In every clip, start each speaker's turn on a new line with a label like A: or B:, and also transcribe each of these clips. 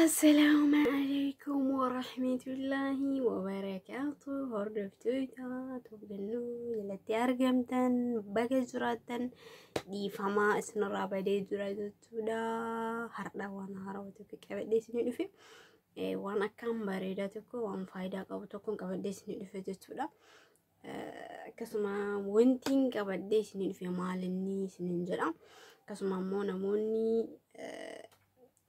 A: Assalaamu alaikum warahmatullaahi wabarakaatu. Hordoftoota Tubgannoo jalatti argamtan, baga jiraattan. Dhiifamaa isinirraa badee jira jechuudha. Har'a waan haarawaa tokko qabadhee isinii dhufe. Waan akkaan bareedaa tokko, waan faayidaa qabu tokko qabadhee isinii dhufe jechuudha. Akkasuma wanti qabadhee isinii dhufe maalinni isiniin jedha. Akkasuma immoo namoonni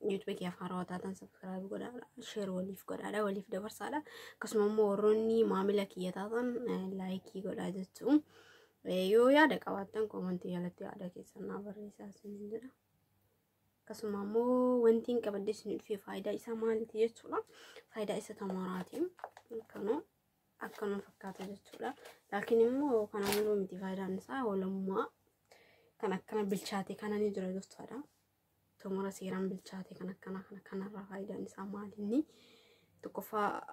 A: YouTube kiyyaaf haarawaa taatan subscribe godhaadha, share waliif godhaadha, waliif dabarsaadha. Akkasuma immoo warroonni maamila kiyya taatan like godhaa jechuun. Yoo yaada qabaattan comment jalatti yaada keessan naa barreessaa isiniin jedha. Akkasuma immoo wanti hin qabadde isin dhufe faayidaa isaa maaliiti jechuudha. Faayidaa isa tamaraati. Akkanuma akkanuma fakkaata jechuudha. Laakiin immoo kana hunduu miti, faayidaan isaa walamummaa kan akkana bilchaate kana ni jira jechuudha. Tumura seeraan bilchaate kan akkana kana kanarraa faayidaan isaa maalinni? Tokkoffaa,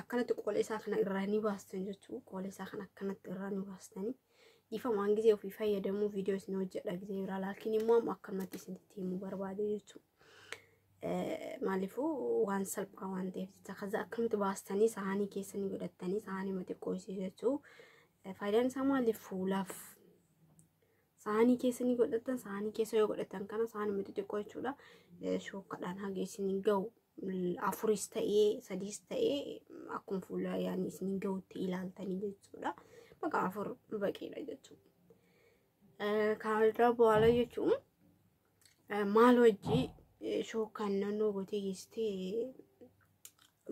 A: akkanatti qola isaa kana irraa ni baastan jechuudha. Qola isaa kana akkanatti irraa ni baastanii. Dhiifamaan gizee ofii fayyadamuu viidiyoo isin hojjedha gizee biraa, laakiin immoo amma akkanumatti isinitti himuu barbaade jechuudha. Maaliifuu waan salphaa waan ta'eef jecha. Kaza akkamitti baastanii saanii keessanii godhattanii saanii xiqqoo isii jechuudha. Faayidaan isaa maaliif? Fuulaaf saanii keessanii godhatan, saanii keessa yoo godhatan kana saanii xixiqqoo jechuudha. Shookkaadhaan haga isin gahu, afuris ta'ee sadiis ta'ee, akkuma fuula yaani isin gahutti ilaaltanii jechuudha. Bakka afur baqiidha jechuudha. Kanarraa በኋላ jechuun maal wajji shookkaan naannoo gootee geessitee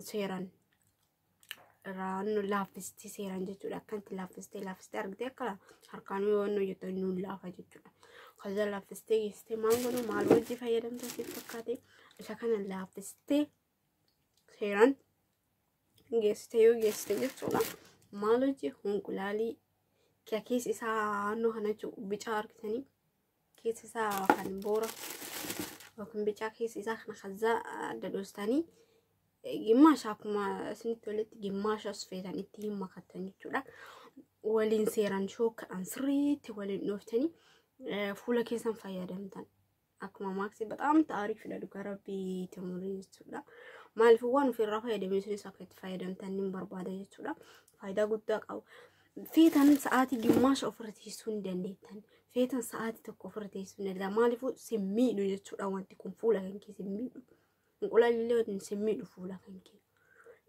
A: seeraan irraa laaffistee seeraan jechuudha. Akkanatti laaffistee laaffistee argitee akka harkaan yoo inni hojjetu nuun laafa jechuudha. Kaza laaffistee geessitee maal godhu, maal wajji fayyadamta siif fakkaate? Isa kana laaffistee seeraan geessitee yoo geessite jechuudha. Maal hojii hunqulaalii keessa isaa naannoo kana jechuudha, bicaa argitanii keessa isaa kan boora yookiin bicaa keessa isaa kana kaza dadhoostanii gimmaasha akkuma isinitti toletti gimmaasha feetan itti hin makattan jechuudha. Waliin seeraan shookkaadhaan sirriitti waliin dhooftanii fuula keessan fayyadamtan. Akkuma maaksii በጣም taariifidha dhugaa rabbii tumurii jechuudha. Maaliif waan ofirraa fayyadamee isinis akka itti fayyadamtan ni barbaada jechuudha. Faayidaa guddaa qabu. Feetan sa'aatii gimmaasha ofirra teessuu ni dandeettan. Feetan sa'aatii tokko ofirra teessuu ni dandeettan. Maaliifuu sin miidhu jechuudha, wanti kun fuula kan kee sin miidhu. Inqulaalillee sin miidhu fuula kan kee.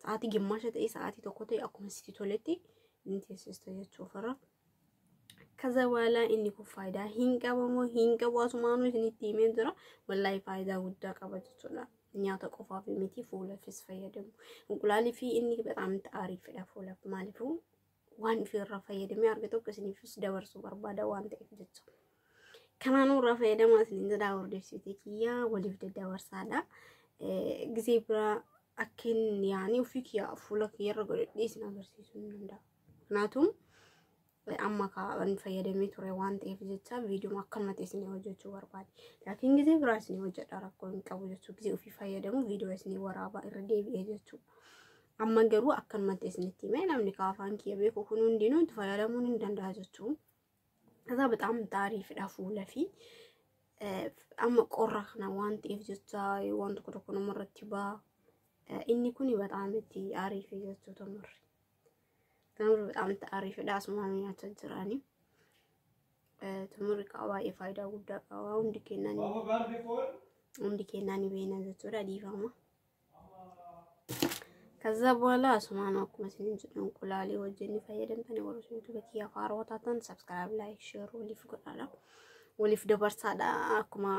A: Sa'aatii gimmaasha ta'e, sa'aatii tokko ta'e, akkuma sitti toletti ni teessista jechuu ofirra. ከዛ በኋላ inni kun faayidaa hin qabamoo hin qabu? Asumaanuu isinitti himee jira. Wallaahi faayidaa guddaa qaba jechuudha. Nyaata qofaaf miti, fuulaafis fayyadamu. Inqulaalii fi inni በጣም aariifidha fuulaaf. Maaliifuu waan ofirraa fayyadamee arge tokko isiniifis dabarsuu barbaada waan ta'eef jecha. Kanaanuu irraa fayyadamaa isiniin jedhaa, hordofsiisee kiyyaa waliif daddabarsaadha. Gizee biraa akka inni yaani ofii kiyya fuula kiyyarra godhadhee isin agarsiisuu ni danda'a. Kanaafuu amma kan fayyadamee ture waan ta'eef jecha viidiyoo akkanumatti isin hojjechuu barbaade. Laakiin gizee biraa isin hojjedha, rakkoo hin qabu jechuudha. Gizee ofii fayyadamu viidiyoo isin waraabaa irra deebi'ee jechuudha. Amma garuu akkanumatti isinitti himee namni kaafaan kiyya beeku kun hundinuu itti fayyadamuu ni danda'a jechuudha. ከዛ በጣም taariifidha fuula fi amma qorra kana waan ta'eef jecha waan tokko tokko namarratti ba'a. Inni kun በጣም itti aariifi jechuudha tumurri. Tumurri በጣም itti aariifidha, asumaan nyaachaa jirani. Tumurri qaba baay'ee faayidaa guddaa qaba, hundi kennaan hundi kennaan ni beekna jechuudha, dhiifama. ከዛ በኋላ asumaan akkuma isiniin jedhu inqulaalii wajjin ni fayyadamtanii. Warra YouTube kiyyaaf haarawaa taatan subscribe, like, share waliif godhaadha. Waliif dabarsaadha, akkuma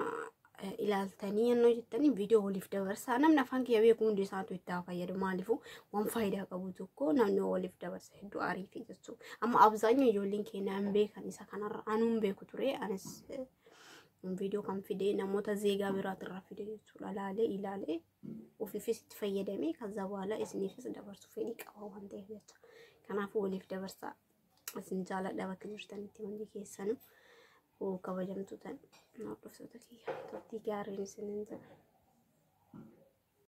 A: ilaaltanii yennoo jettanii viidiyoo waliif dabarsaa. Namni afaan kiyya beeku hundi isaatu itti haa fayyadu. Maaliifuu waan faayidaa qabu tokko namni waliif dabarsa hedduu ariifii jechuudha. Amma abzaanyoo ijoolleen keenya hin beekan isa kanarra, anuu hin beeku ture. Anis viidiyoo kan fide namoota zeegaa biraatirraa fide jechuudha. Laalee ilaalee ofiifis itti fayyadamee ከዛ በኋላ isiniifis dabarsuu fedhii qaba waan ta'eef jecha. Kanaafuu waliif dabarsaa. Isin jaaladha bakka jirtanitti hundi keessanuu kabajamtoota hordoftoota kiyya, turtii gaariin isiniin jedha.